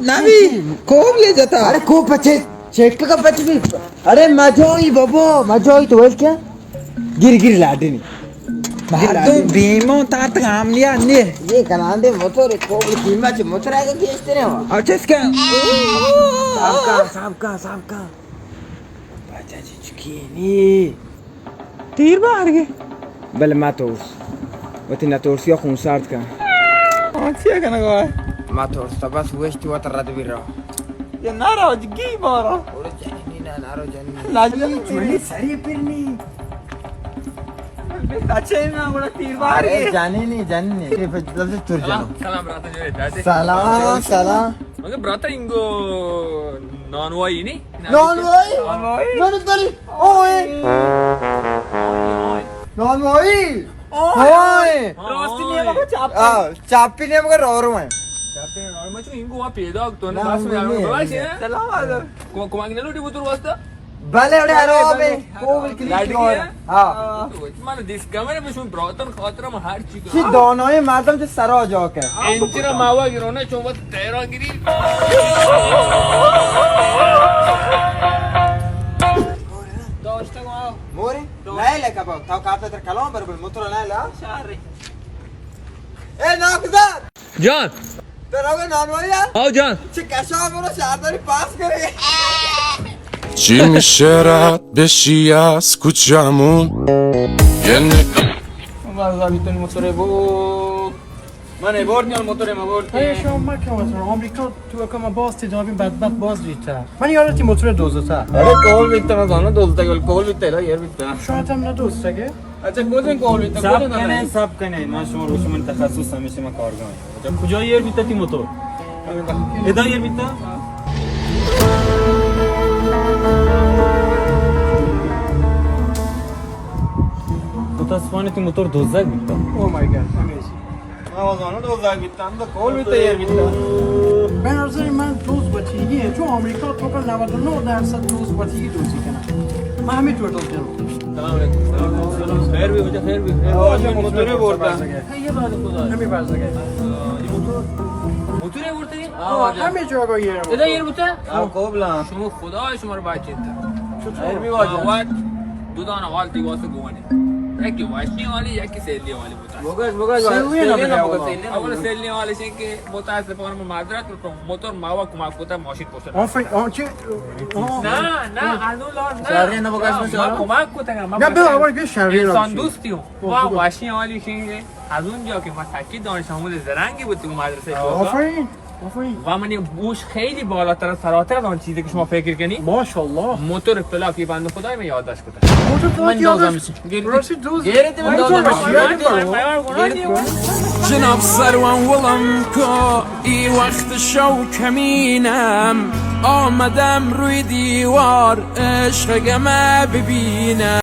نبی، کوب لے جتا۔ ارے کوب پچے، چیک کا پچ بھی۔ ارے مجوئی بابا، مجوئی تو ویل کیا؟ گر گر لاڈنی۔ مردم بیمو تا تک عملیات نے۔ یہ کناندے موتور کوب قیمت موتور آگے گیشتے رہے ہو۔ اچھا اس کا۔ صاحب کا، صاحب کا، صاحب کا۔ بچا چی چکی نی۔ تیر بار گئے۔ بلے ما ترس۔ وتی نہ ترسی خون سارت کن۔ آ، چیا کنگ وا؟ ما ترس تا بس وشتی وت رد بی را۔ یا نہ رو جگی بارا۔ اوڑے جنینی نہ، نہ رو جنینی۔ لاجل چونی سری پرنی۔ بچے نا گڑا تیر بار ارے گئے۔ جنینی، جنینی۔ یہ پہ لفظ ترجمہ۔ سلام، سلام، برات جو ہے، دادے۔ سلام، سلام۔ مگر براتا انگو نانوائی نی؟ نانوائی؟ نانوائی؟ نانوائی؟ اوئے۔ نانوائی؟ اوئے۔ راستی نیمگا چاپی۔ آ، چاپی نیمگا رو رو ہیں۔ چاپی نیمگا رو، من چون انگو وا پیدا تو نے، بس میں آرو باشے۔ سلام علیکم۔ کو، کو مانگی نہ لوٹی بوتر واسطہ؟ بلے، اڑے، بلے، ہراب بلے۔ ہے۔ کوبل کلیک لاڈی اور۔ ہے؟ ہاں۔ تو من دیس گمر بشون براتن خاطر ہم ہر چی چی دانای مردم چه سرا جا که۔ انچرا ماوا گرونه چون وقت تیرا گری۔ داشته ما۔ موری؟ نه لکه با، تا کافه تر کلام بر بل، مطلع نه لا۔ شهری۔ اے ناکزاد! جان۔ تو روگے نانوائی آ؟ آؤ جان۔ چه کشا برو شهرداری پاس کرے۔ چی می‌شه رد بشی از کوچه‌مون؟ یه نگاه. من زاویتون موتور بود. من برد یا موتور ما برد. اے شما مکن مثلاً آمریکا تو کم باز تی جنابی بدبخت باز بیتا. من یارو تی موتور دوزتا. ارے کول بیتا، من زانو دوزتا، گل کول بیتا، لا یار بیتا. شما تم نه دوستا که؟ اچھا، کجا کول بیتا؟ سب کجا کنه، نه؟ سب کنه. من شما رو شما تخصص همیشه ما کارگاه. اچھا، کجا ایر بیتا تی موتور؟ ادا ایر بیتا؟ متاسفانه تی موتور دوزگ بیتا. او مای گاد، امیزی. آوازانه دوزگ بیتا، هم تو کول بیتا، ایر بیتا. به نظر من دوز بچگی ہے، چون آمریکا تو کا نود و نه درصد دوز بچگی دوزی کنه. من همین طور دوز جنو. سلام علیکم. سلام علیکم. خیر بی، بچا خیر بی، خیر بی. آواز موتور برتا. خیر بی، خدا. همین برزگه. آه، این موتور؟ موتور برتا؟ آه، آه، همین جا با یه. ادا ایر بوتا؟ آه، قبلا. شما خدا شما رو بچینت. چطور؟ خیر بی واجه. آه، وقت دو دانه حال دیگه واسه گونه. یکی واشی حالی، یکی سیلی حالی. بگش، بگش، سیلی سیلی نہ نہ بگش، بگش. سیلی نہ اول بگش. سیلی والے شے کہ متاسفانہ من معذرت می‌کنم، موتور ماوا کمک کتا ماشین پشت. آفرین، آه، چه؟ آه. نه، نه، از اون لحاظ نه. شهری نہ بگش، نه، من شهری. کمک کتا، من نه، بس بیا، آوار بیا، شهری انسان نباشی. دوستی ہوں. خب، ما خب. واشی والی شے، از اون جا کہ ما تکی دانش آموز زرنگی بودیم مدرسه آه، شوقا. آفرین، آفرین. و منی بوش خیلی بالاتر، سراتر از آن چیزی که شما فکر کنی. ماشاءالله. موتور پلاکی بند خدای من یادداشت کتا. موتور تو من یاد دازم داشت؟ می‌شه. گیر-، راستی دوز. گیرت من موتور دازم. ماشین یاد دارم. گیرت من. جناب سروان ولم کو، ای وقت شو کمینم، آمدم روی دیوار، عشقم ببینم.